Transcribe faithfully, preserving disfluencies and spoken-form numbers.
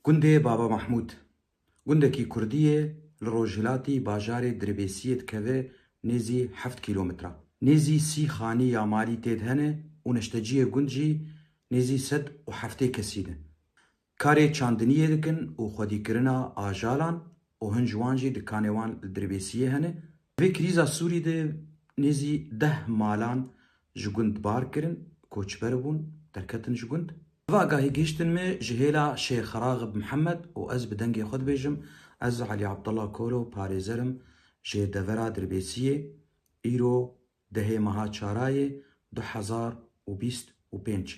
Gundê Baba Mahmûd. Gundekî kurdî ye, li rojhilatî bajarê Dirbêsiyê dikeve nêzî heft kîlometre. Nêzî sî xanî ya malî tê de hene û neşteciyê gund jî nêzî sed û heftê kesî ne. Karê çandiniyê dikin û xwedîkirina ajalan û hin ji wan jî dikanê wan li Dirbêsiyê hene. Vê krîza Sûrî de nêzî deh malan ji gund bar kirin, koçber bûn, derketin ji gund. Bi agahî gihiştin me ji hêla Şêx Raxib Mihemed û ez bi dengê xwe dibêjim, ez Elî Abdullah Kolo parêzer im ji devera Dirbêsiyê, îro dehê meha çarayê du hezar û bîst û pênc.